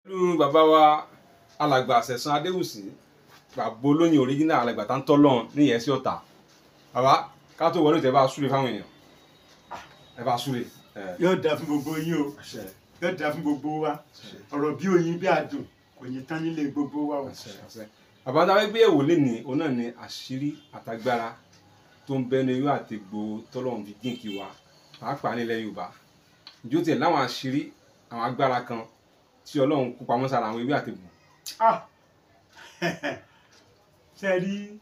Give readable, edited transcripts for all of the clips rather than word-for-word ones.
Pẹ̀lú bàbá wa alàgbà Sẹ̀san Adéwùsì, bàbá olóyin original, alàgbà tá ń tọ́ lọ́hùn ní ìyẹn sí ọ̀tà. Bàbá, ká tó wọlé, tẹ́ bá súre fáwọn èèyàn, ẹ bá súre. Yóò dáa fún gbogbo yín o, yóò dáa fún gbogbo wa. Ọ̀rọ̀ bí oyin bí adùn kò ní tán nílé gbogbo wa o. Bàbá, tá a fẹ́ gbé ẹ̀wò lénìí, òun náà ni àṣírí àtagbára tó ń bẹnu ewé àti egbò tọ́lọ́run fi jíǹkí wa, pàápàá nílẹ̀ Yorùbá. Ìjó tiẹ̀ láwọn àṣírí, àwọn agbára kan tí Ọlọ́run kó pamọ́ sára àwọn ewé àti egbò? Ah! Ṣe rí,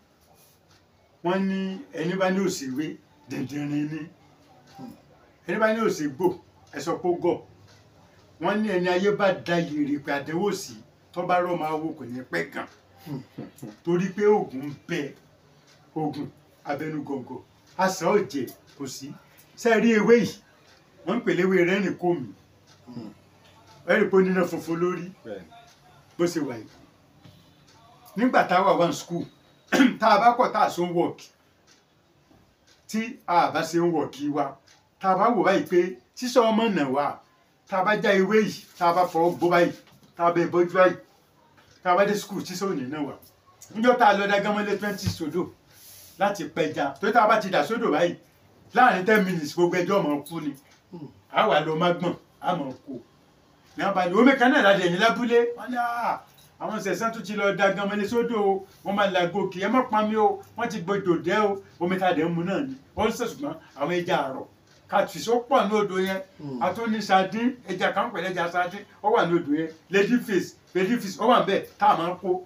wọ́n ní ẹni bá ní òsì wé dìndìnrín ni, ẹni bá ní òsì gbò ẹ̀sọ́ pé ó gọ̀. Wọ́n ní ẹni ayé bá da yèrè pé àdéhùn sí tó bá rọ̀ máa wo kò ní pẹ́ gan, torí pé oògùn ń bẹ, oògùn abẹnugọ̀ngọ̀ àṣà òjè kò sí. Ṣe rí ewé yìí, wọ́n ń pè léwé rẹ́rìn kò mí, ẹ̀rì pé ó níná funfun lórí bó ṣe wà yìí. Nígbà tá a wà one school, tá a bá kọ̀ tá a ṣe ń wọ̀kì, tí a bá ṣe ń wọ̀kì wa, tá a bá wò báyìí pé sísọ ọmọ náà wà, tá a bá já ewé yìí, tá a bá fọwọ́ gbó báyìí, tá a bẹ bọ́jú báyìí, tá a bá dé school, sísọ òní náà wà. Níjọ́ tá a lọ dágámọ́lé 20 sódò láti pẹja, tó tá a bá ti dà sódò báyìí, láàrin 10 minutes gbogbo ẹjọ́ ọmọ kú ni. A wà lọ má gbọ̀n, a mọ̀ kó ní wọn bá ní omi kan náà láti ẹ̀yìn lábúlé. Wọn ní àwọn Sẹ̀san tún ti lọ da ganmọ́lé sódò o, wọ́n máa la gòkè, ẹ má pa mí o, wọ́n ti gbọdọ̀ dẹ́ o. Omi tá a dẹ̀ ń mu náà ni ó ń sẹ̀sùn. Àwọn ẹja àrọ̀ catfish ó pọ̀ ní odò yẹn, a tún ní sardine, ẹja kan pẹ̀lú ẹja sardine ó wà ní odò yẹn, lady fish, lady fish ó wà ń bẹ̀ tá a máa ń kó.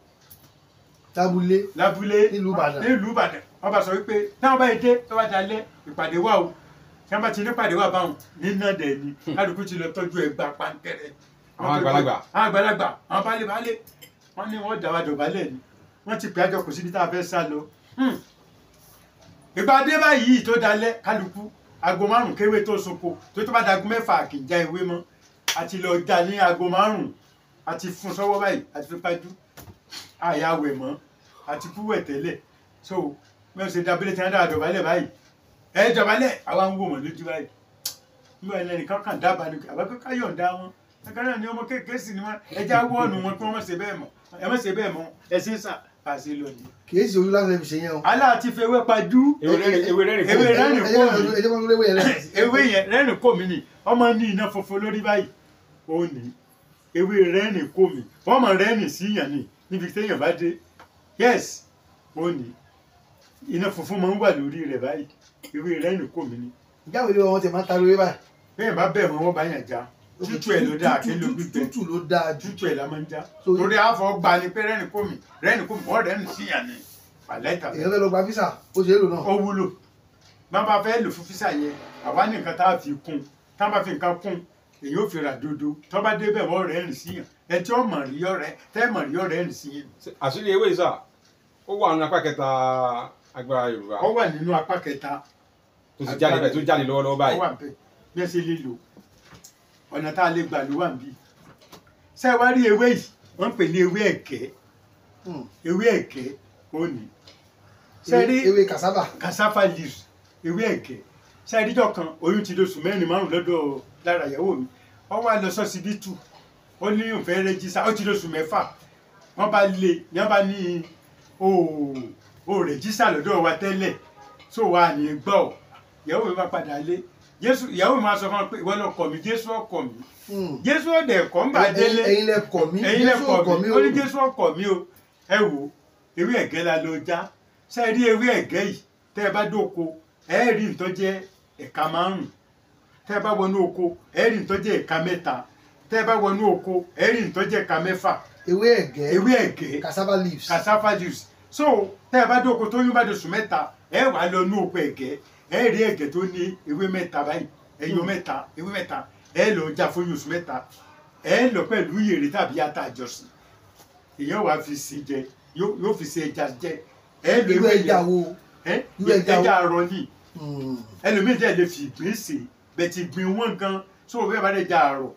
Lábúlé? Lábúlé. Nílùú Ìbàdàn. Nílùú Ìbàdàn. Wọ́n bá sọ wípé táwọn bá yìí dé, tó bá dalẹ̀, ìpàdé wà o. Tí wọ́n bá ti ní pàdé wà báwọn nínà dẹ̀ ni kálukú ti lọ tọ́jú ẹgbàá pàǹkẹ́rẹ́. Àwọn àgbàlagbà. Àwọn àgbàlagbà, àwọn baálé baálé, wọ́n ní wọ́n dá wa dọ̀bálẹ̀ ni, wọ́n ti pè ájọ, kò síbi tá a fẹ́ sá lọ. Ìpàdé báyìí tó dalẹ̀, kálukú aago 5 kéwé tó sunko, tó bá dago 6 kì í já ewé mọ́. Àti lọ já ní aago 5, àti fún sọ́wọ́ báyìí, àti fi pajú àyà wẹ̀ mọ́, àti kú wẹ̀ tẹ́lẹ̀. So bí wọ́n ṣe dábílẹ̀ tí wọ́n dá dọ̀bálẹ̀ báyìí, ẹ dọ̀bálẹ̀, àwa ń wò wọ́n lójú báyìí. Nígbà yẹn nìkan kàn dábàá ni àbá pé ká yọ̀ǹda wọn. Ẹ̀ka náà ni ọmọ kékeré sì ni wọn, ẹja wọ́ọ̀nù wọn kí wọ́n má ṣe bẹ́ẹ̀ mọ́, ẹ má ṣe bẹ́ẹ̀ mọ́, ẹ ṣe ń sà pàṣẹ lónìí. Kì í ṣe ojú lásán fi ṣe yẹn o. Aláàtí fewé pajú. Ewé rẹ́rìn Ewé rẹ́rìn kò mí. Ẹ jẹ́ kó léwé yẹn lẹ́yìn. Ewé yẹn rẹ́rìn kò mí ni, ọmọ ní iná funfun lórí báyìí, ó ní ewé rẹ́rìn kò mí, wọ́n mọ̀ rẹ́rìn sí yàn ní níbi téèyàn bá dé. Yes, ó ní iná funfun máa ń wà lórí rẹ̀ báyìí, ewé rẹ́rìn kò mí ni. Ìjáwé ilé wọn ti máa ń ta lórí báyìí? Bẹ́ẹ̀ bá bẹ̀ wọ́n, wọ́n bá yàn já. Tútù ẹ̀ ló dáa kí ló gbígbẹ. Tútù ló dáa jù. Tútù ẹ̀ la máa ń já, torí àfọ̀ gba ni pé rẹ́rìn kò mí, rẹ́rìn kò mí, wọ́n rẹ́rìn sí yàn ní pàlẹ́ ìtàlẹ́. Èèyàn fẹ́ lọ gba visa, ó ṣe é lò náà. Ó wúlò. Bá bá fẹ́ lò fún visa yẹn, àwa ní nǹkan tá a fi kún. Tá a bá fi nǹkan kún, èyí ò fi rà dodo, tó bá débẹ̀, wọ́n rẹ́rìn sí yàn. Ẹ tí ó mọ̀ rí ọ̀rẹ́ tẹ́ mọ̀ rí ọ̀rẹ́ rìn sí yàn. Àṣírí ewé yìí sà, ó wà nínú apá kẹta agbára Yorùbá? Ó wà nínú apá kẹta. Tó ti jáde bẹ́ẹ̀, tó jáde lọ́wọ́lọ́wọ́ Ó báyìí. wà bẹ́ẹ̀. Bí ẹ ṣe lè lò, ọ̀nà tá a lè gbà ló wà níbí. Ṣé ẹ wá rí ewé yìí, wọ́n ń pè ní ewé ẹ̀kẹ́. Ewé ẹ̀kẹ́ ó ní. Ṣé ẹ rí Ewé cassava. Cassava leaves, ewé ẹ̀kẹ́. Ṣé ẹ ríjọ́ kan, oyún ti lóṣù 4 5 lọ́dọ̀ lára ìyàwó mi, ó wá lọ sọ́sibítù, ó ní òun fẹ́ register, ó ti lóṣù 6. Wọ́n bá lé ní, wọ́n bá ní o ò register lọ́dọ̀ wa tẹ́lẹ̀, so wà ní gbọ́. Ìyàwó mi bá padà lé Jésù. Ìyàwó mi máa sọ fún mi pé ìwọ lọ kọ̀ mí, Jésù ọkọ̀ mi. Jésù ọ̀dẹ̀ kọ́ ń bà délé. Ẹ̀yin lẹ kọ̀ mí. Ẹ̀yin lẹ Jésù kọ̀ kọ̀ mí mí ó ní o. Jésù ọkọ̀ mi o. Ẹ wò, ewé ẹ̀gẹ́ la lọ já. Ṣe rí ewé ẹ̀gẹ́ yìí, tẹ́ ẹ bá dóko, ẹ rí nǹkan jẹ́ ẹ̀ka 5. Tẹ́ ẹ bá wọnú oko, ẹ rí nǹkan jẹ́ ẹ̀ka 3. Tẹ́ ẹ bá wọnú oko, ẹ rí nǹkan jẹ́ ẹ̀ka 6. Ewé ẹ̀gẹ́. Ewé ẹ̀gẹ́. Cassava leaves. Cassava leaves. So tẹ́ ẹ bá dóko, tó yún bá dosù 3, ẹ wà lọ nú oko ẹ̀gẹ́, ẹ rí ẹ̀gẹ́ tó ní ewé 3 báyìí, ẹyọ 3, ewé 3, ẹ lọ já fún oṣù 3. Ẹ lọ pẹ̀lú yèrè tàbí ata àjọsìn, èèyàn wàá fi sí jẹ, yóò fi ṣe ẹja jẹ. Ẹ lọ Irú ewé ẹja yẹn wo? Ẹ Irú ẹja wo? Ẹja àrọ̀ ni. Ẹlòmíì jẹ́ lè fi ìgbín sè bẹ́ẹ̀ ti gbin wọ́n gan. So bẹ́ẹ̀ bá dẹ̀ ja àrọ̀,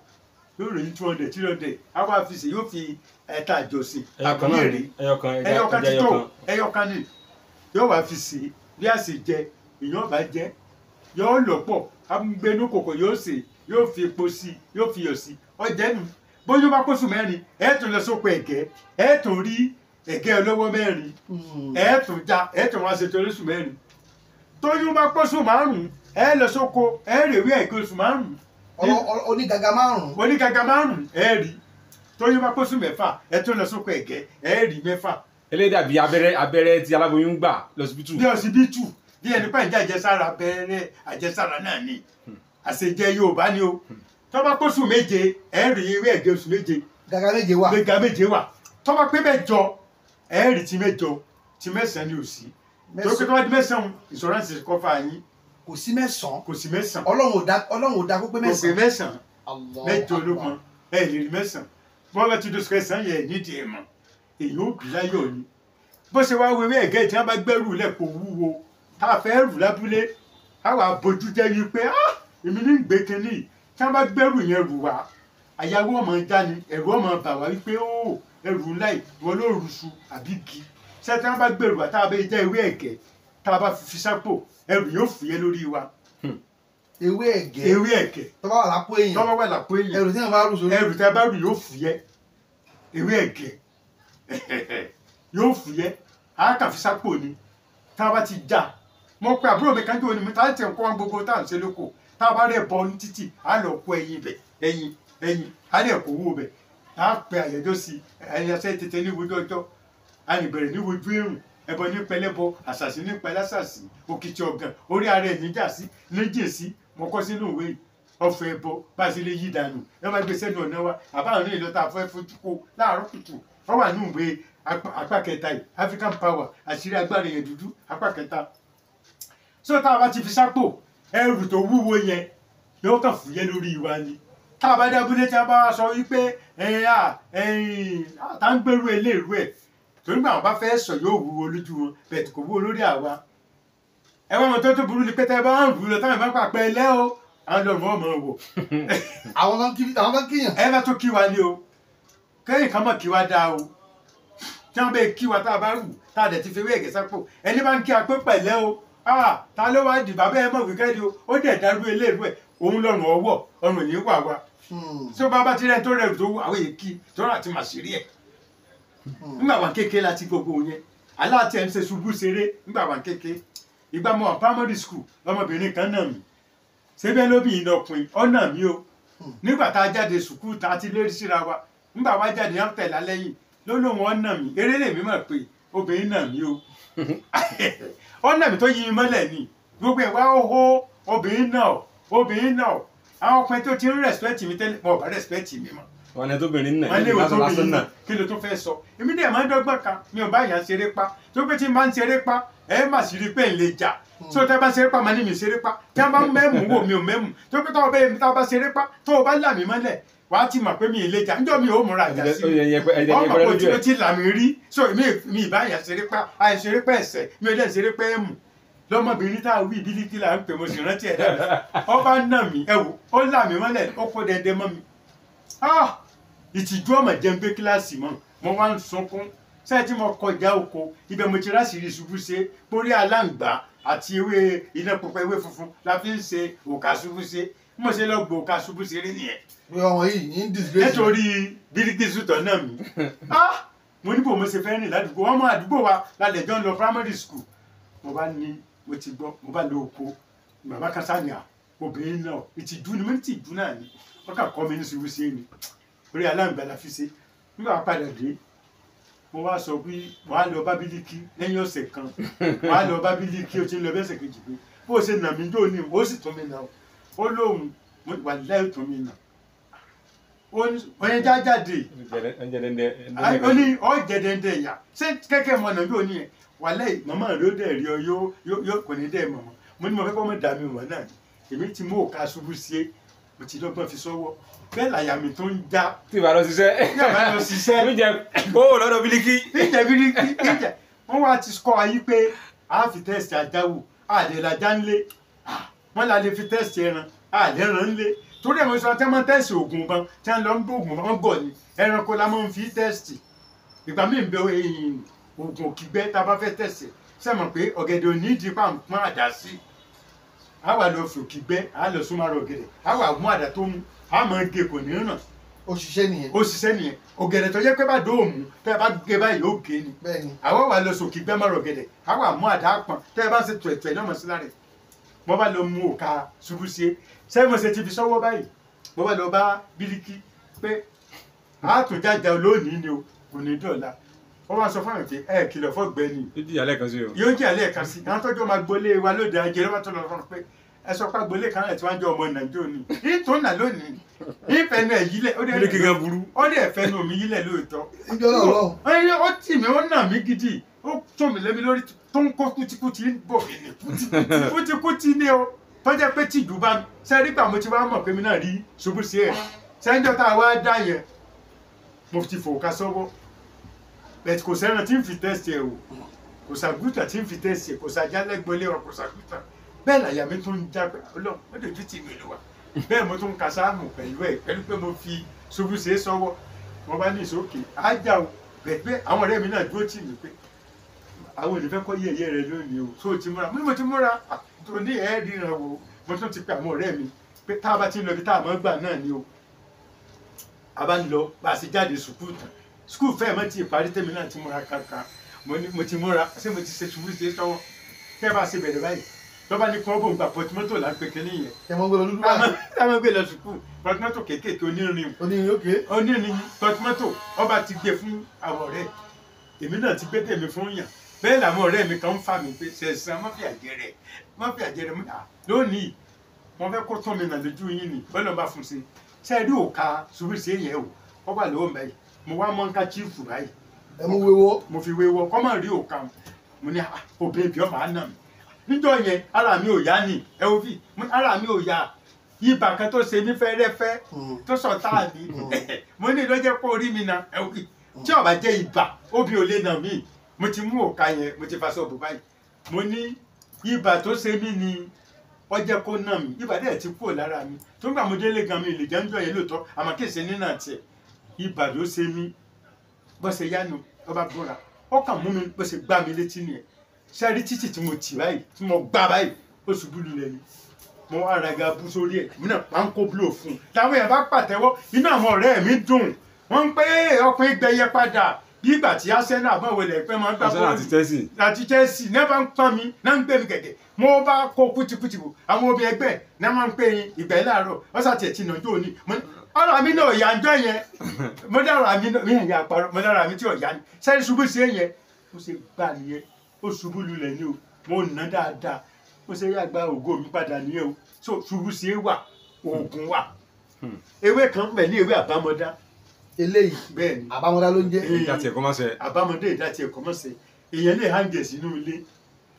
yóò ròyìn 200, 300, á wá fi sè, yóò fi ẹta àjọsìn Ẹyọ kan náà yèrè. ni, ẹyọ kan ẹja. Ẹyọ kan Ẹja ti ẹyọ tó. kan. Ẹyọ kan ni yóò wá fi sè bí a sì jẹ, èèyàn bá jẹ, yóò lọ́pọ̀ agbẹnú kòkò, yóò sè, yóò fi epo sí, yóò fi iyọ̀ sí, ọjẹ́ nu. Bóyá bá kóṣù 4, ẹ tún lọ sóko ẹ̀gẹ́, ẹ tún rí ẹ̀gẹ́ olówó 4, ẹ tún já, ẹ tún wá ṣètò oṣù 4. Tóyún bá kóṣù 5, ẹ lọ sóko, ẹ rèwé ẹ̀gẹ́ oṣù 5. Onígaga 5. Onígaga 5 ẹ rí. Tóyún bá kóṣù 6, ẹ tún lọ sóko ẹ̀gẹ́, ẹ rí 6. Eléyìí dàbí abẹ́rẹ́ tí aláboyún ń gbà lọ́sibítù. Bí ọsibítù, bí ẹni pẹ́ ìjà àjẹsára, abẹ́rẹ́ àjẹsára náà ni. Àṣejẹ Yorùbá ni o. Tó bá kóṣù 7, ẹ rí ewé ẹ̀gẹ́ oṣù 7. Gàgà 7 wà. Gàgà 7 wà. Tó bá pé 8, ẹ rí ti 8, ti 9 ni ò sí. Tó pé tó bá di 9, ìṣọ́ránsì kọ́fà yín. Kò sí 9. Kò sí 9. Ọlọ́run ò dá kó pé 9. Kò pé 9. 8 ló mọ. Ẹ lè rí 9. Bọ́n bá ti dóṣù 9 yẹn nídìí ẹ̀ mọ̀. Èyí ò bí láyọ̀ ni. Bó ṣe wá wewé ẹ̀gẹ́ tí wọ́n bá gbẹ́rù lẹ̀ kó wúwo. Tá a fẹ́ rù lábúlé, á wà bójú jẹ́ wípé èmi ní gbé kínní. Tí wọ́n bá gbẹ́rù yẹn rù wá, àyàwó ọmọ já ni, ẹ̀rù ọmọ bà wá wípé ó ẹrù ńlá yìí, wọn ló rùṣu àbí gi. Ṣé tí wọ́n bá gbẹ́rù wá, tá a bẹ jẹ́ ewé ẹ̀gẹ́, tá a bá fi sápò, ẹrù yóò fúyẹ́ lórí wa. Ewé ẹ̀gẹ́. Ewé ẹ̀gẹ́. Tó bá wà lápò èèyàn. Tó bá wà lápò èèyàn. Ẹrù tí wọ́n bá rù sórí. Ẹrù tí wọ́n bá rù yóò fúyẹ́. Ewé ẹ̀gẹ́ yóò fúyẹ́. A kà fi sápò ni. Tá a bá ti já, mo pe àbúrò mi kan jẹ́ òní mi, tá a ti ń kọ́ wọn gbogbo tá à ń ṣe lóko. Tá a bá rẹ̀ bọ ní títì, a lọ kó ẹyin bẹ̀, ẹyin, ẹyin, a lè kó owó bẹ̀. A pe àyẹ̀dọ́ sí ẹyin ẹsẹ̀ tètè ní iwájú ọjọ́, a lè bẹ̀rẹ̀ ní iwájú èrùn, ẹbọ ní pẹlẹ́bọ, àṣàṣì ní pẹlásàṣì, òkìtì ọ̀gàn, orí ara ẹ̀ níjà sí, níjì sí, mo kọ́ sínú ìwé yìí, ọ̀fọ̀ ẹbọ, bá a ṣe lè yí dànù, ẹ má gbé sẹ́nu ọ̀nà wa, àbá àwọn ènìyàn tá a fẹ́ fojú kó láàárọ̀ kùtù, wọ́n wà ní ìwé apá kẹta yìí, African Power, àṣírí agbára èèyàn dúdú, apá kẹta. So tá a bá ti fi sápò, ẹrù tó wúwo yẹn yóò kàn fúyẹ́ lórí wa ni. Tá a bá dábúlé tí a bá sọ wípé ẹ̀yìn tá ń gbèrú eléèrú ẹ̀, torí pé àwọn bá fẹ́ sọ yóò wúwo lójú wọn, bẹ́ẹ̀ kò wúwo lórí àwa. Ẹ wá wọn tó tó burú ni pé tẹ́ bá ń rú lọ táwọn ìbá pàpẹ́ lẹ́ o, àwọn lọ́rùn ọmọ wò. Àwọn kan kíyàn. Ẹ bá tó kí wa ni o, kẹ́yìn kan mọ̀ kí wa dáa o. Tí wọ́n bẹ kí wa tá a bá rù, tá a dẹ̀ ti fi ewé ẹ̀gẹ́ sápò, ẹni bá ń kí a pé pẹ̀lẹ́ o. Ta ló wá di bàbá ẹ mọ̀ wíkẹ́ndì o, ó dẹ̀ dárú eléèrú ẹ̀, òun lọ́rùn ọwọ́, ọrùn ní wà wá. Tí ó bá ti rẹ̀ tó rẹ̀ tó àwọn èkì tó rà ti mà sí rí ẹ̀. Nígbà wà kékeré láti gbogbo yẹn, aláàtì ẹ̀ ń ṣe ṣubú ṣeré nígbà wà kékeré. Ìgbà mo wà primary school, ọmọbìnrin kan nà mí. Ṣébẹ́ ló bí ìnàkùn, ọ̀nà mi o. Nígbà tá a jáde sùkúù tá a ti lérí síra wa, nígbà wá jáde yẹn tẹ̀lá lẹ́yìn, ló lóun ọ̀nà mi, eré lèmi mọ̀ pé obìnrin nà mí o. Ọ̀nà mi tó yí mi mọ́lẹ̀ ni gbogbo ẹ̀ wá ó obìnrin náà, obìnrin náà. Àwọn ọkùnrin tó ti ń rẹ̀spẹ̀tì mi tẹ́lẹ̀, wọn ò bá rẹ̀spẹ̀tì mi mọ́. Wọn ní tóbìnrin náà, wọn ní ìwé tóbìnrin náà. náà, kí ló tún fẹ́ sọ? Èmi dẹ̀ máa ń dọ́gbọ́n kan, mi ò bá yàn ṣeré pa. Tó pé tí n bá ń ṣeré pa, ẹ má sì rí pé n lè jà. Tó tẹ́ bá ṣeré pa, màá ní mi ṣeré pa. Tí a bá ń mẹ́mú wò, mi ò mẹ́mú. Tó pé tọ́ bá ṣeré pa, tó o bá là mí mọ́lẹ̀, wàá ti mọ̀ pé mi ì lè jà. Ǹjọ́ mi ò múra àjà sí mi. Ọmọ kò tí ó ti là mí rí. So mi ìbá yàn ṣeré pa, àìṣeré pa ẹ̀sẹ̀, mi ò dẹ̀ ṣeré pa ẹ̀mù. Lọ́mọbìnrin tá a wí bílíkì là ń pè, mo sì rántí ẹ̀ dáadáa. Ọba nà mí, ẹ wò, ó là mí mọ́lẹ̀, ó kó dẹdẹ mọ́ mi. Ìtìjú ọmọ jẹun gbé kíláàsì mọ́, mo wá ń sunkún. Ṣé tí mo kọjá oko, ibẹ̀ mo ti ráṣìírí ṣubú ṣe, borí aláǹgbá àti ewé iná pupa, ewé funfun la fi ń ṣe òkà ṣubú ṣe. Mo ṣe lọ gbọ́ òkà ṣubú ṣe rí nìyẹn. Bí ọmọ yìí ní disgrace. Nítorí bílíkì sùtọ̀ náà mi. Mo ní bò mo ṣe fẹ́ rìn ládùúgbò, ọmọ àdúgbò wa lálẹ́ jọ ń lọ primary school. Mo bá ní mo ti gbọ́, mo bá lọ oko, bàbá kan sáà ní à, obìnrin náà, ìtìjú ni mo ní tìjú náà ni, wọ́n kà kọ́ mi ní ṣubú ṣe ni, orí aláǹgbá la fi ṣe. Nígbà padà dé, mo wá sọ pé wàá lọ bá bílíkì lẹ́yìn ọ̀sẹ̀ kan, wàá lọ bá bílíkì, ó ti ń lọ bẹ́sẹ̀ kejì pé bó o ṣe nà mí jó ni, ó sì tún mi nà ó lóun wà láì tún mi nà. Ó ní jájáde, ó ní ọ̀jẹ̀ dẹ́ndẹ́ ìyá, ṣé kẹ́kẹ́ mọ̀ nà bí ó ní yẹn? Wàláì màmá rẹ ó dẹ̀ rí ọ yóò kò ní dẹ̀ mọ̀mọ́. Mo ní mo fẹ́ kọ́ mọ̀ dà mí mọ̀ náà ni, èmi ti mú òkà ṣubú sí é, mo ti dọ́gbọ́n fi sọ́wọ́. Bẹ́ẹ̀ làyà mi tó ń já. Tí ìbá lọ ṣiṣẹ́. Tí ìbá lọ ṣiṣẹ́. Mi jẹ kó lọ́dọ̀ bílíkì. Mi jẹ bílíkì, mi jẹ. Wọ́n wá ti kọ́ ayé pé a fi tẹ́sì ajá wò, a lè lajá ńlé. Wọ́n la lè fi tẹ́sì ẹran, a lè ran ńlé. Torí àwọn sọ tí wọ́n tẹ́sì ògùn ban, tí wọ́n lọ ń gbóògùn ban gọ̀ ni. Ẹranko la máa ń fi tẹ́sì. Ìgbà míì ń bẹ oògùn òkìgbẹ́ tá a bá fẹ́ tẹ̀sì, ṣé mọ̀ pé ọ̀gẹ̀dẹ̀ ò ní ìdí pàǹpọ́n àdá sí. A wà lọ fi òkìgbẹ́, a lọ súnmọ́ ara ọ̀gẹ̀dẹ̀, a wà mú àdá tó mú, a máa gé kò ní ràn. Ó ṣiṣẹ́ nìyẹn. Ó ṣiṣẹ́ nìyẹn. Ọ̀gẹ̀dẹ̀ tó jẹ́ pé bá dóòmù tẹ́ ẹ bá gé báyìí ó gé ni. Bẹ́ẹ̀ni. Àwọn wà lọ sòkè gbẹ́mọ̀rọ̀ gẹ̀dẹ̀, àwọn àmú àdá pọ̀n tẹ́ ẹ bá ṣe tẹ̀tẹ̀ náà mọ̀ sí lára ẹ̀. Mo bá lọ mú òka ṣubú sí e sẹ́yìn ṣe ti fi sọ́wọ́ báyìí, mo bá lọ bá Bílíkì pé àtúnjájà lónìí ni o, kò ní dọ̀la. Wọ́n wá sọ fún àwọn pé ẹ kìlọ̀ fọ́gbẹ́ni. Yóò jìyà lẹ́ẹ̀kan sí o. Yóò jìyà lẹ́ẹ̀kan sí. Àwọn tọ́jú ọmọ agboolé wa lóde ajé ló bá tó lọ fún un pé ẹ sọ pé agboolé kan náà tí wọ́n ń jẹ́ ọmọ Nàìjíríà ni ìtúnà lónìí ìfẹ́nu ẹ̀ yílẹ̀ ó dẹ̀ Bílíkì gan burú. Ó dẹ̀ fẹ́nu mi yílẹ̀ lóòótọ́. Ìjọ náà lọ́hùn. Ó tì mí, ó nà mí gidi, ó tún mi lémi lórí tó ń kó kútíkútí ń bò mí ní kútíkútí ní o, tó jẹ́ pé tìjú bá mi sẹ́rí gbà mo ti wá mọ̀ pé mi náà rí ṣubú sí ẹ̀ sẹ́ńjọ́ tá a wá dá yẹn mo ti fòkà sọ́wọ́ bẹ́ẹ̀ kò sẹ́ran tí ń fi tẹ́sì ẹ̀ o, kò sàgútà tí ń fi tẹ́sì ẹ̀, kò sàjálẹ̀gbọ́lé wa, kò sàgútà bẹ́ẹ̀ làyà mi tún ń já pé Ọlọ́run ó dojú tì mí lù wá. Bẹ́ẹ̀ mo tún ka sáàmù pẹ̀lú ẹ̀ pẹ̀lú pé mo fi ṣubú ṣe é sọ́wọ́. Mo bá ní ìsókè ájà o, bẹ́ẹ̀ pé àwọn ọ̀rẹ́ mi náà dúró tì mí pé àwọn ò ní fẹ́ kọ́ yẹ̀yẹ́ rẹ lónìí o, tó o ti múra? Mo ti múra tó ní ẹ̀ ríran wo. Mo tún ti pe àwọn ọ̀rẹ́ mi pé tá a bá ti ń lọ ibi tá a mọ̀ gbà náà ni o, a bá ń lọ bá a ṣe jáde sùkúù tán, sùkúù fẹ́ẹ̀ mọ́ ti parí tèmi náà ti múra kankan. Mo ti múra ṣé mo ti ṣe ṣubú ṣe sọ́wọ́ tẹ́ bá ṣe bẹ̀rẹ̀ báyìí lọ́ba ní kí wọ́n bò ń gba pọtimọ́tò là ń pe kínní yẹn. Ẹ mọ gbọ́dọ̀ dúdú báyìí. Táwọn gbé lọ sùkúù pọtimọ́tò kéékèèké onírin. Onírin òkè. Onírin pọtimọ́tò ọba ti gbé fún àwọn ọ̀rẹ́ èmi náà ti gbé tèmi fún yàn. Bẹ́ẹ̀ làwọn ọ̀rẹ́ mi kan ń fà mí pé ṣẹ̀sán má fi àjẹrẹ má fi àjẹrẹ mú lónìí wọ́n fẹ́ kó tún mi nà lójú yín ni bọ́lá bá fún ṣe ṣe rí òka ṣubú ṣe yẹn o, wọ́n wà lọ́wọ́ báyìí mo wá mọ́ nǹka chífù báyìí. Ẹ mú wéwọ́. Mo fi wéwọ́ kọ́ mọ̀ rí òka mo ní obìnrin bí ọmọ àná mi níjọ́ yẹn ara mi ò yá ni ẹ wo fi ara mi ò yá ibà kan tó ṣe mí fẹ́rẹ́fẹ́ tó sọ táà mi mo ní lọ́jọ́ kó rí mi na ẹ wo fi tí ó bá jẹ́ ibà obì ò lè nà mí. Mo ti mú òka yẹn mo ti faṣọ bò báyìí mo ní ibà tó ṣe mí ni ó jẹ́ kó nà mí, ibà dẹ̀ ti kúrò lára mi tó ń gbà mo délé gan mi lè jẹ́ ń jọ yẹn lóòótọ́ àmọ́ kì í ṣe nínà tiẹ̀ ibà ló ṣe mí. Bó ṣe yánu ó bá búra ó kàn mú mi bó ṣe gbá mi létí nìyẹn. Ṣe rí títì tí mo tì báyìí tí mo gbá báyìí ó ṣubú lulẹ̀ ni mo wá ra ga bú sórí ẹ̀ mo náà pánkó búlò fún un. Táwọn èèyàn bá pàtẹ́wọ́ inú àwọn ọ̀rẹ́ mi dùn wọ́n ń pé ọkùnrin gbẹyẹ padà bí ìgbà tí Arsenal bọ̀ wọlé pé máa ń gbà Arsenal àti Chelsea àti Chelsea náà bá ń pọ́n mi náà ń gbé mi gẹ̀gẹ̀ mo bá kó kútikúti wò àwọn obìnrin ẹgbẹ́ náà máa ń pè yín ìgbà yìí láàárọ̀ wọ́n sàtì ẹ̀ tí nà jó ní ọ̀rọ̀ mi náà yà ń jọ yẹn mo dára mi náà mi yà parọ́ mo dára mi tí ò yá ni sẹ́yìn ṣubú sí yẹn ó ṣe gbà nìyẹn ó ṣubú lulẹ̀ ni o mo nà dáadáa ó ṣe yá gba ògo mi padà nìyẹn o. So ṣubú sí wà oògùn wà ewé kan bẹ̀ ní ewé àbámọ́dá eléyìí bẹ́ẹ̀ ni àbámọ́dá ló ń jẹ́ ìdá tiẹ̀ kọ́ máa ṣe àbámọ́dé ìdá tiẹ̀ kọ́ máa ṣe èèyàn lè hàǹgẹ̀ sínú ilé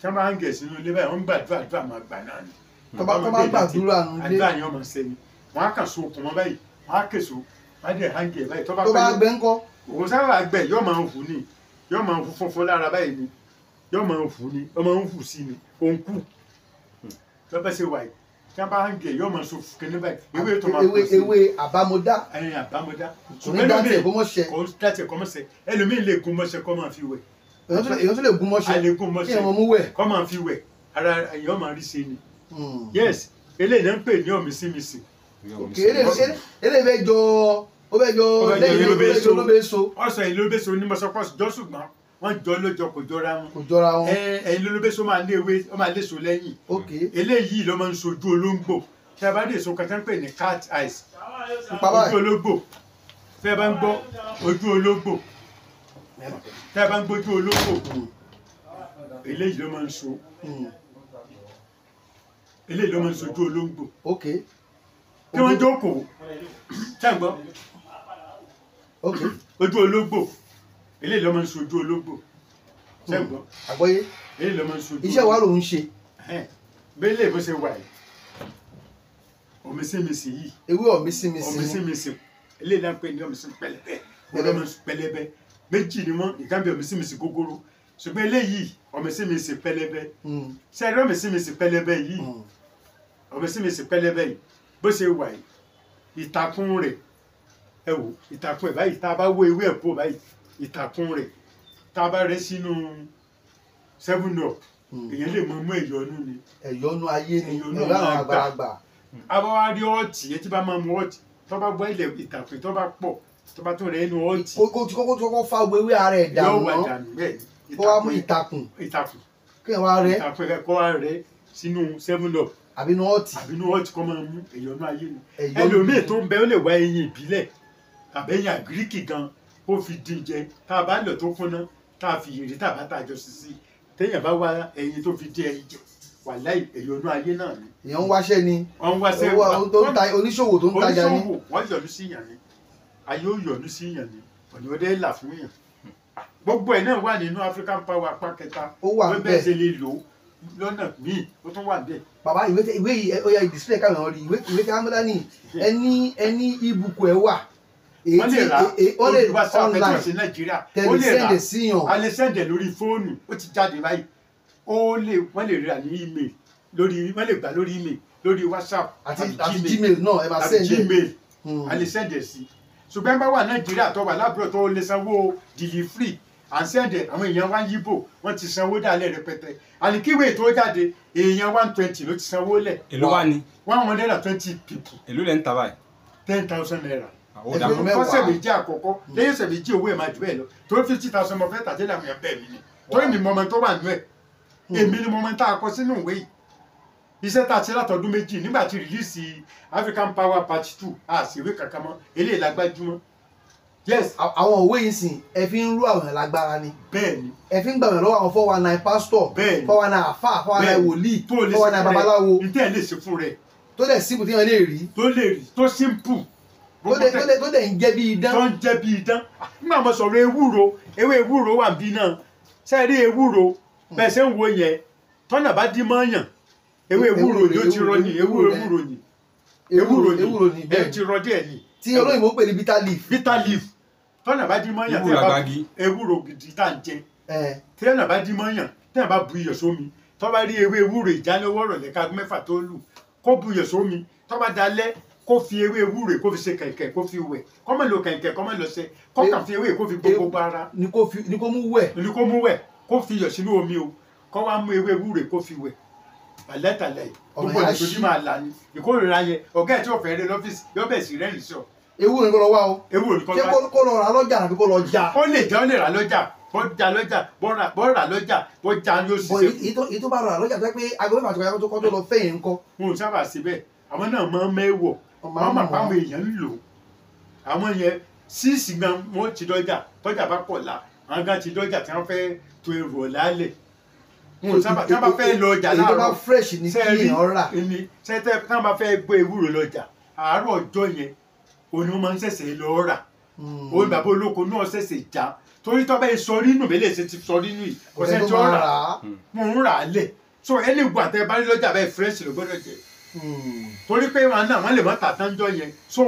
tí wọ́n bá hàǹgẹ̀ sínú ilé báyìí wọ́n ń gbàdúrà àdúrà máa gbà náà ni. Tó bá gbàdúrà nù ilé àdúrà ni wọ́n máa ṣe ni wọ́n á kàn so okùn mọ́ báyìí wọ́n á kèso wọ́n á dẹ̀ hàǹgẹ̀ báyìí tó bá tó bá gbẹ ńkọ́. Òun sábà gbẹ yóò máa ń hù ni yóò máa ń hù funfun lára báyìí ni yóò máa ń hù ni ó máa ń hù sí ni òun kù lọ́bẹ̀ ṣe wà yìí tí wọ́n bá hàǹgẹ̀ yóò máa so kíní báyìí ewé tó máa ewé ewé àbámọ́dá ẹyin àbámọ́dá kò ní dá tiẹ̀ kó mọ́ ṣe kò dá tiẹ̀ kó mọ́ ṣe ẹlòmíì lè gun mọ́ṣẹ́ kó máa fi wẹ̀ èèyàn tún lè gun mọ́ṣẹ́ a lè gun mọ́ṣẹ́ kí èèyàn mú wẹ̀ kó máa fi wẹ̀ ara èèyàn máa rí ṣe ni yes eléyìí náà ń pè ní ọ̀mísìmísì. Ok eléyìí fẹ́ jọ ó fẹ́ jọ lẹ́yìn olóbe so ọ̀sán ẹ̀yìn olóbe so ní mọ́ṣọ́kọ́sì jọ ṣùgbọ́n wọ́n jọ lójọ kò jọra wọn kò jọra wọn ẹ̀yìn olóbe so máa lé ewé ó máa léso lẹ́yìn ok eléyìí ló máa ń sojú olóńgbò tí a bá dé èso kan tí wọ́n ń pè ní cat eyes pupa báyìí ojú ológbò tí a bá ń gbọ́ ojú ológbò tí a bá ń gbójú ológbò eléyìí ló máa ń so eléyìí ló máa ń sojú olóńgbò ok kí wọ́n jókòó tí a ń gbọ́ ok ojú ológbò eléyìí ló máa ń sojú ológbò tí a ń gbọ́ àgbọ́yé eléyìí ló máa ń sojú iṣẹ́ wa ló ń ṣe bẹ́lẹ̀ bó ṣe wà yìí ọ̀mísìmísì yìí ewé ọ̀mísìmísì ọ̀mísìmísì eléyìí náà ń pè ní ọ̀mísìmísì pẹlẹbẹ ọ̀mísìmísì pẹlẹbẹ méjì ni wọ́n ìkan bí ọ̀mísìmísì gógóró ṣùgbọ́n eléyìí ọ̀mísìmísì pẹlẹbẹ ṣe é rí ọ̀mísìmísì pẹlẹbẹ yìí ọ̀mísìmísì pẹlẹbẹ yìí bó ṣe wà yìí ìtàkùn rẹ̀ ẹ wò ìtàkùn ẹ̀ báyìí tá a bá wó ewé ẹ̀ pò báyìí ìtàkùn rẹ̀ tá a bá rẹ́ sínú 7 Up èèyàn lè mọ mú ẹ̀yọ́nú ni ẹ̀yọ́nú ayé ni Ẹ̀yọ́nú ẹ̀yọ́nú àwọn àgbà. àgbàlagbà àbáwá rí ọ̀tí ẹ tí bá máa mu ọ̀tí Tó bá gbọ́ ilẹ̀ ìtàkùn tó bá pọ̀, tó bá tún rẹ̀ inú ọ̀tí. Kó tí kókó fa ewé ara ẹ̀ dànù Yóò wà náà. Dànù bẹ́ẹ̀ ni. Kó wá mú ìtàkùn. Ìtàkùn. Kéèyàn wá rẹ́. Ìtàkùn ẹ̀ kó wá rẹ́ sínú 7 Up. Àbí inú ọ̀tí. Àbí inú ọ̀tí, kó máa mú ẹ̀yọ́nú ayé ni. Ẹ̀yọ́nú. Ẹlòmíì tó ń bẹ, ó lè wá eyín ìbílẹ̀ tàbí eyín àgíríkì gan, kó fi dín jẹ. Tá a bá lọ tó kúnná, tá a fi yèrè, tá a bá tá a jọ sí sí, téèyàn bá wá ẹyin tó fi dín ẹyin jẹ, wàláì, ẹ̀yọ́nú ayé náà ni. Èèyàn ń wáṣẹ́ ni. Wọ́n ń wá sẹ́wà. Owó tó ń ta, oníṣòwò tó ń tajà ni. Oníṣòwò, wọ́n yọ́nú sí yàn ni, ayé ó yọ́nú sí yàn ni, ọ̀nà òde là fún yàn. Gbogbo ẹ̀ náà wà nínú African Power apá kẹta. Ó wà Bẹ́ẹ̀ ńbẹ̀. ṣe lè lò ó lọ́nà míì, ó tún wà bẹ́ẹ̀. Bàbá, ìwé ìwé yìí, ó yá, display káwọn rí ìwé tí amúdá ní ẹni ẹni ibùkún ẹ wà. Èyí Wọ́n lè rà wọ́n lè lórí WhatsApp ẹ̀ tó online sí Nàìjíríà, ó tẹ̀lé lè rà. Send síyàn. A lè send ẹ̀ lórí fóònù, ó ti jáde báyìí. Ó lè, wọ́n lè rà ní email lórí, wọ́n lè gbà lórí email, lórí WhatsApp. Àti Gmail náà, ẹ máa Àbí send ẹ̀. Gmail, a lè send ẹ̀ sí. Ṣùgbọ́n bá wà Nàìjíríà, tó wà lábúrò, tó lè sanwó delivery, à ń send ẹ̀. Àwọn èèyàn wá ń yíbò, wọ́n ti sanwó dálẹ̀ rẹpẹtẹ. Àníkíwé tó jáde, èèyàn 120 ló ti sanwó lẹ̀. Èló wá ní? 120 people. Èló lẹ́ ń ta báyìí? ₦10,000. Àwọn Ẹgbẹ̀rún dàpọ̀. mẹ́wàá. Fọ́sẹ̀ méjì àkọ́kọ́, lẹ́yìn ọ̀sẹ̀ 2, owó ẹ̀ máa jù bẹ́ẹ̀ lọ, torí 50,000 mo fẹ́ tàdé làwọn èèyàn bẹ́ẹ̀ mi ni, torí mi mọ ọmọ tó wà nú ẹ̀, èmi ni mo mọ tá a kọ sínú ìwé yìí. Iṣẹ́ tá a ṣe látọdún 2 nígbà tí release African Power Part 2, a sì ìwé kankan mọ́, eléyìí la gbájúmọ́, yes. Àwọn òwe yìí sìn, ẹ fi ń rú àwọn èèyàn lágbára ni. Bẹ́ẹ̀ ni. Ẹ fi ń gbà wọ́n lọ́wọ́ àwọn 419 pastor, Bẹ́ẹ̀ ni. 419 àfà, 419 wòlíì, Tó lè four ṣe one nine fún rẹ, babaláwo. ní tẹ́ ẹ lè ṣe fún rẹ. Tó dẹ̀ síbù tí wọ́n lè rí. Tó lè rí, tó simple. Tó dẹ̀ ń jẹ́ bí idán. Tó ń jẹ́ bí idán. Nígbà mo sọ̀rọ̀ ewúro, ewé ewúro wà bí náà. Ṣe rí ewúro bẹ́ẹ̀ ṣe ń wo yẹn, tọ́nà bá dín mọ́yàn, ewé ewúro ni ó ti rọ ní ewúro, ewúro ni, ewúro ni. Ewúro ni. Ẹ Bẹ́ẹ̀ ti rọ díẹ̀ ni. Tí olóyìnbó pè ní bitter leaf. Bitter leaf, tọ́nà bá dín mọ́yàn, Ewúro tẹ́ ẹ bá àgbági. Ewúro gidi tá à ń jẹ, Ẹ tẹ́nà bá dín mọ́yàn, tẹ́nà bá bu iyọ̀ sómi, tó bá rí ewé ewúro ìjánilọ́wọ́ rọ̀lẹ́ ká 6 tó lù, kó bu iyọ̀ sómi, tó bá dalẹ́, kó fi ewé ewúro, kó fi ṣe kẹ̀kẹ́, kó fi wẹ̀, kó má lo kẹ̀kẹ́, kó má lọ ṣe, kó kàn fi ewé, kó fi gbó gbogbo ara. Ni kó fi, ni kó mú wẹ̀. Ní kó mú wẹ̀, kó fi iyọ̀ sínú omi o, kó wá mú ewé ewúro, kó fi wẹ̀ àlẹ́tàlẹ́. Ọ̀nà Gbogbo yẹn á ìtòjú ṣí. máa là ní ìkórìíra yẹn. Ọ̀gá ẹ̀ tí ò fẹ́ rí lọ́fíìsì yóò bẹ̀ sí rẹ́rìn sọ. Ewúro ni kó lọ wá o. Ewúro ní kó Ṣé wá. kó lọ rà lọ́jà àbí kó lọ já? Ó lè jẹ́, ó lè rà lọ́jà, bó já lọ́jà, bó rà lọ́jà, bó já ní ó Bọ̀ ṣiṣẹ́. èyí tó bá rà lọ́jà, tó yẹ pé aago 6 ti kọjá kó tó lọ fẹ́ yẹn ńkọ́? Wọn ò sábà ṣe bẹ́ẹ̀. Àwọn náà máa ń mẹ́wọ̀. Wọ́n máa ń Wọ́n mọ̀ mọ̀. pé àwọn èèyàn ń lò ó. Àwọn yẹn síìsì gan, wọ́n ti dọ́jà, tọ́jà bá pọ̀ la, àwọn gan ti dọ́jà tí wọ́n fẹ́ to èrò ọ̀la lẹ̀. Wọn ò sábà, tí wọ́n bá fẹ́ lọ ọjà Èyí tó bá láàárọ̀ fresh ni kí èèyàn rà. Ní sẹ́tẹ́, tí wọ́n bá fẹ́ gbé ewúro lọ́jà àárọ̀ ọjọ́ yẹn, òun ni wọ́n máa ń ṣẹ̀ṣẹ̀ lọ rà. Òun bàbá olóko náà ṣẹ̀ṣẹ̀ já, torí tọ́ bẹ́ẹ̀ sọ rínú bẹ́ẹ̀ lè ṣe ti sọ rínú yìí, kò Ọ̀sẹ̀ sẹ́ni tó tí ó máa rà. rà á. Wọn ń rà á lẹ̀. So ẹni gbà tẹ bá rí lọ́jà bẹ́ẹ̀, fresh ló gbọ́dọ̀ jẹ́, torí pé wọn náà wọn lè mọ tà tán jọ yẹn. So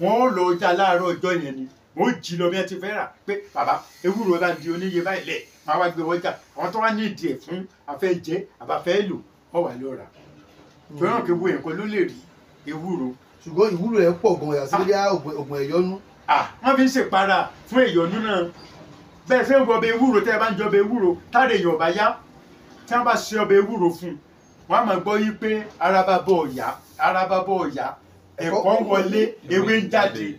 wọn ó lọ ọjà láàárọ̀ ọjọ́ yẹn ni wọn ó jí lọ bí wọn ti fẹ́ rà pé bàbá, ewúro bá di oníye báyìí lẹ̀, máa wá gbé wọjà. Àwọn tó wá ní ìdí ẹ̀ fún afẹ́ jẹ àbáfẹ́ lò, wọ́n wà lọ rà, torí wọn kì í wo nǹkan ló lè rí ewúro. Ṣùgbọ́n ìwúlò ẹ̀ pọ̀ gan-an, yàtọ̀ sí bí oògùn ẹ̀yọ́nú. Ah, wọ́n fi ń ṣèpara fún ìyọnu náà. Bẹ́ẹ̀ ṣé ń wọ ọbẹ̀ ewúro, tẹ́ ẹ bá ń jẹ ọbẹ̀ ewúro, táre èèyàn ọ̀bá yá, tí wọ́n bá ṣe ọbẹ̀ ewúro fún un, wọ́n á máa gbọ́ yí pé ara bá bọ̀ ọ̀yá, ara bá bọ̀ ọ̀yá, ẹ̀kọ́ ń wọlé, ewé ń jáde.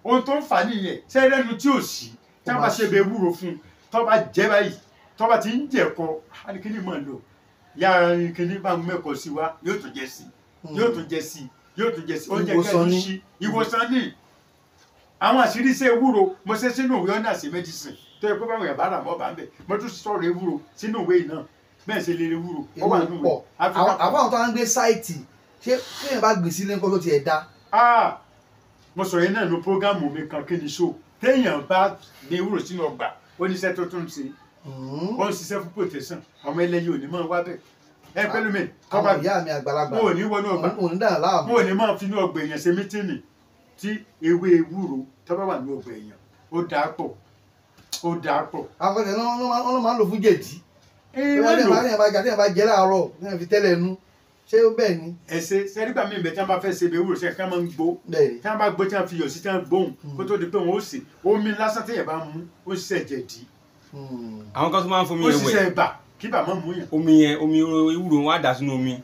Ohun tó ń fà á nìyẹn. Sẹ́rẹ́nu tí ò sí, tí wọ́n bá ṣe ọbẹ̀ ewúro fún un, tó bá jẹ́ báyìí, tó bá ti ń jẹ̀kọ, á ní kíní mọ̀ lò yára ní kíní bá ń mẹ́kọ̀ọ́ sí wa, yóò tún jẹ sí, yóò tún jẹ sí, yóò tún jẹ sí oúnjẹ. Ìwòsàn Kẹ́nu ni. sí ìwòsàn ní àwọn àṣírí iṣẹ́ ewúro. Mo ṣe sínú ìwé ọ̀nà àṣẹ medicine tó yẹ pé báwọn yàrá rà mọ́ bá ń bẹ̀. Mo tún sọ̀rọ̀ ewúro sínú ìwé yìí náà, bẹ́ẹ̀ ṣe lè rí ewúro, ó wà Ewúro nínú pọ̀. ìwé Africa. Àwọn tó ń gbé site, ṣé kéèyàn bá gbìn sílé nǹkan tó tiẹ̀ da? Ah, mo sọ̀rọ̀ yẹn náà nu prógámù mi kan, kí ni so téèyàn bá gbin ewúro sínú ọgbà, ó ní iṣẹ́ tó tún ṣe. Ó ń ṣiṣẹ́ fún protection. Àwọn ẹlẹ́yin ò ní máa wá bẹ̀ ẹ pẹ̀lú mi tó bá Àwọn ìyá mi àgbàlagbà wọn ò ní wọnú ọgbà. Òun dà láàmú. Wọn ò ní máa fi inú ọgbà èèyàn ṣe meeting. Tí ewé ewúro tó bá wà ní ọgbà èèyàn, ó dáa pọ̀, ó dáa pọ̀. Àwọn kan tẹ̀ wọ́n máa ń lò fún jẹ̀dí. Ẹ wọ́n lò. Téèyàn bá jà, téèyàn bá jẹ láàárọ̀, téèyàn fi tẹ́lẹ̀ nu, ṣé bẹ́ẹ̀ ni? Ẹsẹ sẹrígbà míì bẹ tí wọn bá fẹ́ ṣe ewé ewúro, ṣe kí wọn máa ń gbó. Bẹ́ẹ̀ ni. Tí wọn bá gbó, tí wọn fi iyọ̀ sí, tí wọn gbóhùn kó tó di pé wọn ó sè, omi lásán téèyàn bá mú, ó ṣiṣẹ́ jẹ̀dí. Àwọn kan tó máa ń fomi Ó yẹn wẹ̀. ṣiṣẹ́ ibà. Kí bàmọ́ mú yàn. Omi yẹn, omi ewúro wọn á dà sínú omi,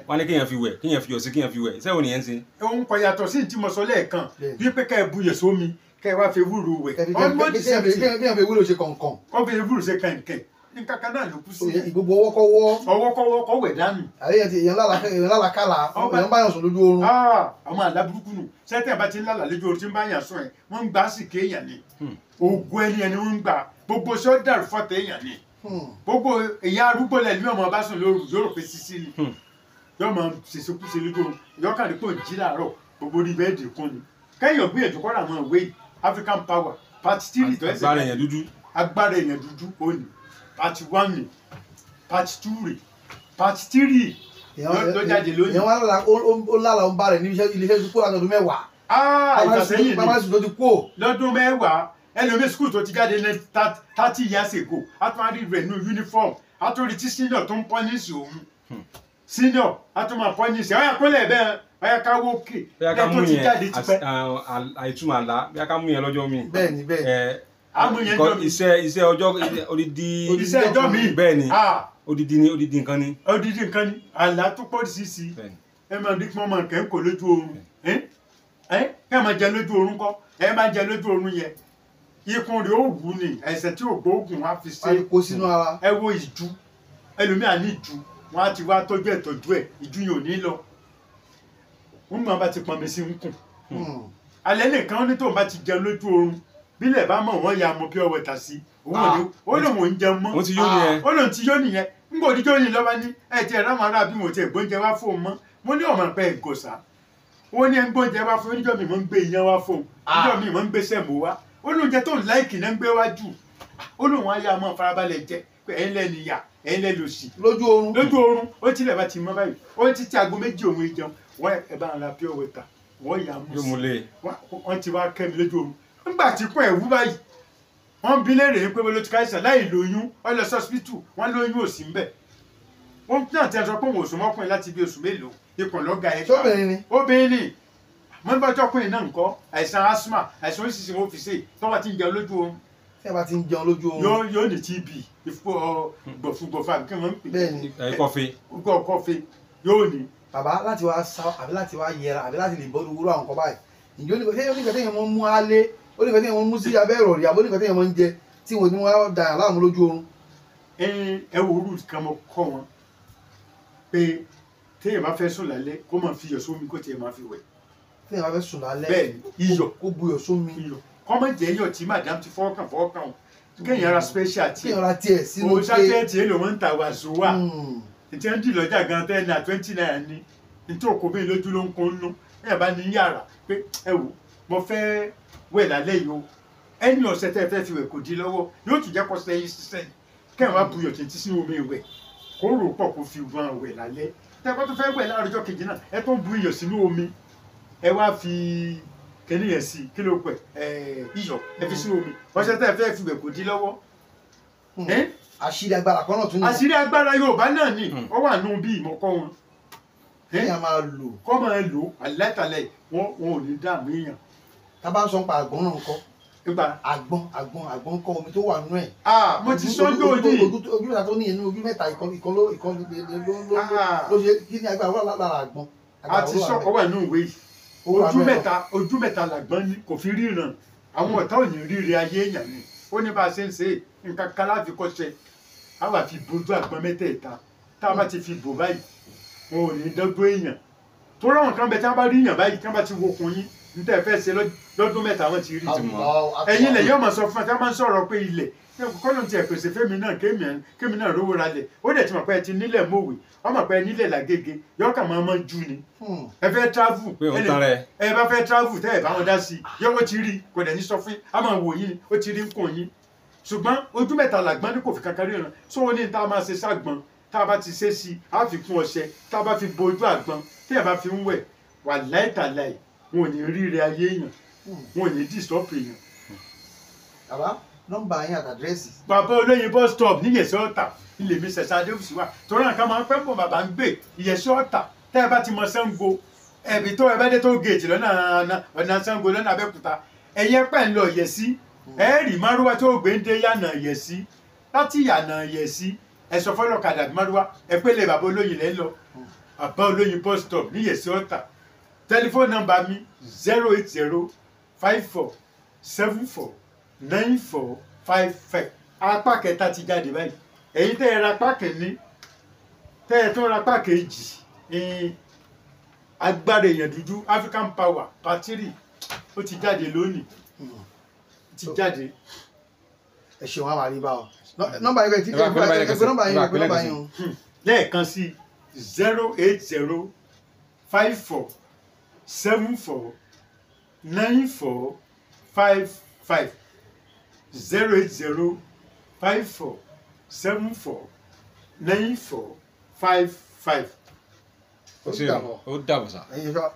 wọn á ní kéèyàn fi wẹ̀, kéèyàn fi yọ̀ sí, kéèyàn fi wẹ̀. Iṣẹ́ wo nìyẹn ń ṣe? Òun kò yàtọ̀ sí tí mo sọ lẹ́ẹ̀kan, Bẹ́ẹ̀ni. bí pé kẹ́ ẹ buyè sómi, kẹ́ ẹ wá fi ewúro wẹ̀. Almost the same thing. Kéèyàn fi ewúro ṣe kọ̀ǹkọ̀ǹ. Kọ́ fi ewúro ṣe kẹ̀kẹ́, nǹkan kan náà ló kú sí. Gbogbo ọwọ́kọ́wọ́. Ọwọ́kọ́wọ́ kọ́ wẹ̀ dànù. Àbí èèyàn lálàkàlà, èèyàn báyàn sùn lójú oorun. Ah, àwọn àlá burúkú nù. Sẹ́tẹ̀ bá ti ń lálàá lójú oorun tí ń bá yàn sùn ẹ̀, wọ́n ń gbà sí kéèyàn ni. Ògùn ẹni ẹni wọ́n ń gbà, gbogbo ṣọ́ dàrú fọ́tẹ̀ èèyàn ni. Gbogbo èèyàn arúgbó lẹ̀ ní ọmọ bá sùn lóru, yóò rò pé sísí ni. Yóò máa ṣèṣekúṣe lójú oorun, yóò kàn ní pé òun jí láàárọ̀, gbogbo orí bẹ́ẹ̀dì kún ni. Kẹ́yìn gbìyànjú kọ́ra àwọn ìwé yìí, African Power part 3 tó ẹsẹ̀. Agbára èèyàn dúdú. Agbára èèyàn dúdú ó ní part 1 ni, part 2 rè, part 3 ló jáde lónìí. Èèyàn wá lára, ó lára, ó ń bá rẹ̀ níbi iṣẹ́, ilé iṣẹ́ tó kó láti ọdún 10. Ah, ìfàsẹ́yìn ni. Bàbá sùn tó ti kú ò. Lọ́dún 10, ẹlòmíì skul tó ti jáde ní 30 years ago, a tún á rí rẹ̀ ní uniform, a tún rí tí senior tó ń pọ́nísì òun, senior a tún máa pọ́nísì ọ̀yà kólẹ̀ bẹ́ẹ̀, ọ̀yà káwó òkè. Bóyá ká lẹ́yìn mú tó ti yẹn jáde tipẹ́. àìtúmọ̀ àlá, bóyá ká mú yẹn lọ́jọ́ mi. Bẹ́ẹ̀ni, bẹ́ẹ̀ni. Á mú yẹn nǹkan jọ́ mi. Iṣẹ́ ọjọ́ odidi. Iṣẹ́ ẹjọ́ mi. Bẹ́ẹ̀ ni. Ah. Odidi ni, odidi nǹkan ni. Odidi nǹkan ni, àlá tó pọ̀ sí sí. Bẹ́ẹ̀ni. Ẹ máa rí pọ́n máa kẹ́ ń kó lójú oorun, ẹ ẹ ẹ máa jẹ lójú oorun kọ́, ẹ máa jẹ lójú oorun yẹn, ikùn rẹ̀ ó wù ní ẹsẹ̀ tí ò gbóògùn á fi ṣe. Wọ́n á kó sínú ara. Ẹ wo ìju, ẹlòmíà ní ìju, wọn á ti wá tọ́jú ẹ̀ tọ́jú ẹ̀, ìju yẹn ò ní lọ, wọn máa bá ti pọnmi sí ń kùn. Alẹ́ nìkan ó ní tóun bá ti jẹun lójú oorun, bílẹ̀ bá mọ̀, wọ́n ya mọ pure water sí òun ò ní, ó lóun ò ń jẹun mọ́. Wọ́n ti yó nìyẹn. Ó lóun ti yó nìyẹn. Ń gbọ́ òdíjọ́ yìí lọ́ba ní ẹ ti ẹ̀rọ àwọn ará bí mo ti gbóúnjẹ wá fóun mọ́. Mo ní ọmọ pẹ́ ìgòsà, ó ní ẹ ń gbóúnjẹ wá fún oníjọ́ mi, mo ń gbé iyán wá fóun oníjọ́ mi, mo ń gbé sẹ̀mó wá. Ó lóúnjẹ tó ń like náà ń gbé wá jù. Ó lóun á yá máa farabalẹ̀ jẹ pé ẹ̀yin lẹ́nu ìyà, ẹ̀yin lẹ́nu òsì. Lójú oorun. Lójú oorun. Ó tilẹ̀ bá ti mọ́ báyìí, ó ti ti aago 2 òun ìjẹun, wọ́n ẹ bá ń ra pure water, wọ́n yà á mú Yóò sí mú lé. Wọ́n ti wá kẹ́ mi lójú oorun. Nígbà tí kún ẹ̀ wú báyìí, wọ́n ń bi léèrè pé wọ́n ló ti káìsàn láì lóyún. Wọ́n lọ sọ́sìpítù, wọ́n lóyún ò sí ńbẹ̀. Wọ́n náà ti sọ pé òun ò sún mọ́kùnrin láti bí oṣù mélòó, ikùn lọ́gà ẹ̀. Sóbìnrin ni? Obìnrin ni. Mo ń bá ọjọ́kùnrin náà ńkọ́, àìsàn asthma, àìsàn oríṣiríṣi wọn fi ṣe tọ́wọ́ ti ń jẹun lójú oorun. Tí a bá ti ń jẹun lójú oorun. Yóò ní TB, ìfọ gbọ̀fúgbọ̀fà kí wọ́n ń pè. Bẹ́ẹ̀ni. Ẹ kọfí. Kọfí yóò ní. Bàbá, láti wá sá àbí láti wá yẹra àbí láti lè bọ́ wúrọ̀ àwọn nǹkan báyìí, ǹjẹ́ ó ní nǹkan téèyàn máa ń mú alé, ó ní nǹkan téèyàn máa ń mú sí abẹ́ ìrọ̀rí, àbó ní nǹkan téèyàn máa ń jẹ tí wọ́n ní wọ́n á dà láàmú lójú oorun? Ẹ wo orú kan mo kọ́ wọn pé téèyàn bá fẹ́ sùn lálẹ́, kó máa fi iyọ̀ sómi, kó tiẹ̀ máa fi wẹ̀. Téèyàn bá fẹ́ sùn lálẹ́? Bẹ́ẹ̀ni, iyọ̀. Kó buyọ̀ sómi. Iyọ̀ kọ́ mọ̀ jẹ́ iyọ̀ tí madam ti fọwọ́ kàn o, kéèyàn ra special tiẹ̀. Kéèyàn ra tiẹ̀ sínú. Owó sachet èlò wọn ń ta wàásù wà Hmm. tí wọ́n ń dì lọ́jà gan 10 naira, 20 naira ní ní tí òkú mi lójú ló ń kó nú. Ẹ̀ bá ní yàrá pé ẹ wò, mo fẹ́ wẹ̀ lálẹ́ yìí o, ẹni ọ̀sẹ̀ tẹ́ ẹ fẹ́ fi wẹ̀ kò di lọ́wọ́, yóò tún jẹ́ kó sẹ́yìn sísẹ́ ni. Kẹ́hìn wá buyọ̀ títí sínú omi ìwẹ̀, kó rò pọ̀, kó fi wọn wẹ̀ lálẹ́. Tẹ́ bá tún fẹ́ wẹ̀ láàárọ̀ ọjọ́ kejì náà, ẹ tún bu iyọ̀ sínú omi, ẹ wá fi kíní yẹn sí, kí ló pẹ̀ ẹ, iyọ̀ ẹ fi sínú omi, ọṣẹ tẹ́ ẹ fẹ́ fi wẹ̀ kò di lọ́wọ́. Ẹ́? Àṣírí agbára kan náà tún ní. Àṣírí agbára Yorùbá náà ni ó wà nù bí ìmọ̀kọ́ wọn. Kéèyàn máa lò. Kọ́ máa lò alẹ́tàlẹ́, wọn ò ní dààmú èèyàn. Tá a bá ń sọ nípa àgbọn náà ńkọ́? Nípa? Àgbọn ńkọ́, omi tó wà nínú ẹ̀. Ah, mo ti sọ́jọ́ òní. Ojú mẹ́ta tó ní inú, ojú mẹ́ta, ìkan ìkan ló ìkan ló Ah. ló ṣe. Kí ni agbára wà lára àgbọn? A ti sọ́kọ̀ wà nínú ìwé yìí. Ó wà Ojú bẹ́ẹ̀. mẹ́ta, ojú mẹ́ta làgbọ́n ní kò fi ríran, àwọn ọ̀tá ò ní ríre ayé èèyàn ni. Ó ní bá a ṣe ń ṣe é, nǹkan kan láfi kọ́ṣẹ́, á wà fi bojú àgbọn mẹ́tẹ̀ẹ̀ta. Tá a bá ti fi bò báyìí, wọn ò ní dọ́gbọ́ èèyàn tó ráwọn kan bẹ. Tí wọ́n bá rí èèyàn báyìí, tí wọ́n bá ti wokùn yín ní tẹ́ ẹ fẹ́ ṣe lọ́dún 3, wọ́n ti rí. Ẹ̀yin lẹ̀ yóò máa sọ fún ẹ tí wọ́n máa ń sọ̀rọ̀ pé ilẹ̀ kọ́nà tí ẹ pèsè fẹ́mi náà, kémi náà rówó ra lẹ̀. Ó dẹ̀ ti mọ̀ pé ẹ ti nílẹ̀ mọ̀wé, wọ́n mọ̀ pé ẹ nílẹ̀ làgége, yóò kà máa mọ́ ju ni. Ẹ fẹ́ travel. Pé òun tán rẹ̀. Ẹ bá fẹ́ travel, tẹ́ ẹ bá wọn dá sí i, yóò ti rí, kò dẹ̀ ní sọ fún yín, á máa wò yín ni, ó ti rí ń kùn yín. Ṣùgbọ́n ojú mẹ́ta làgbọ́n ní kò fi kankan ríran. Sọ wọn ní tá a máa ṣe ságbọ́n, tá a bá ti ṣe sí i, á fi kún ọṣẹ, tá a bá fi bo ojú àgbọn, tí ẹ bá fi ń wẹ̀, wà láìtàláì, wọn ò ní ríre ayé èèyàn, wọn ò ní disturb èèyàn. Bàbá, nọ́mbà yín àti àdírẹ́sì. Bàbá Olóyin bus stop ní Ìyẹ̀sẹ̀ Ọ̀tà ilé mi ṣẹ̀ṣẹ̀ Adéwùsì wà, torí àwọn kan máa ń pẹ́ bọ̀. Bàbá ń gbé Ìyẹ̀sẹ̀ Ọ̀tà. Tẹ́ ẹ bá ti mọ Ṣàngó, ẹ̀bí tó ẹ bá dé tó gèèjì lọ́nà ọ̀nà Ṣàngó lọ́nà Abẹ́òkúta, ẹ̀yẹ pẹ̀ ń lọ Ìyẹ̀sí, ẹ rí márúwá tó gbé ń dé yànà Ìyẹ̀sí. Láti yànà Ìyẹ̀sí, Ẹ sọ fọlọ́kadà àbí márúwá, ẹ pé lè bàbá olóyin lẹ́ ń lọ, bàbá olóyin bus stop níyẹ̀sí Ọ̀tà. Tẹlifóònù nọ́mbà mi 08054749455. Apá kẹta ti jáde báyìí. Ẹ̀yin tẹ́ ẹ ra apá kìíní, tẹ́ ẹ tún ra apá kejì ní agbára èèyàn dúdú African Power Part 3, ó ti jáde lónìí, ó ti jáde. Ẹ ṣeun, àwọn àríbá ọ nọ́mbà yìí ti Ẹ bá pè nọ́mbà yín ẹ pè nọ́mbà yín, lẹ́ẹ̀kan ẹ pè sí. nọ́mbà yín o. Lẹ́ẹ̀kan sí, 08054749455, 08054749455. Ó ṣe ó dàbọ̀ sá. Ẹ̀yin ṣọ́.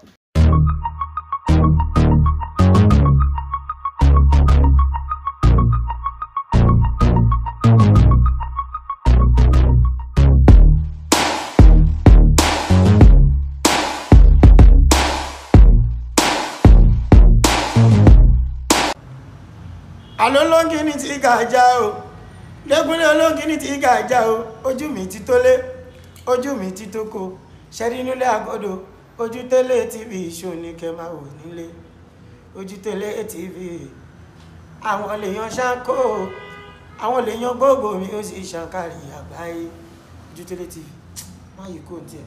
Àlọ́ olóńgìní ti gàjà o, lẹ́gúnlé olóńgìní ti gàjà o. Ojú mi ti tó lé, ojú mi ti tó ko, ṣẹ́rí nílé àgọ́dọ̀. Ojú tẹ́lẹ̀ TV ṣò ní kẹ́ máa wò nílé. Ojú tẹ́lẹ̀ TV, àwọn lèèyàn ṣáko, àwọn lèèyàn gbogbo mi ó sì ṣàǹkàrí àgbáyé. Ojú tẹ́lẹ̀ TV, má yìí kò tiẹ̀.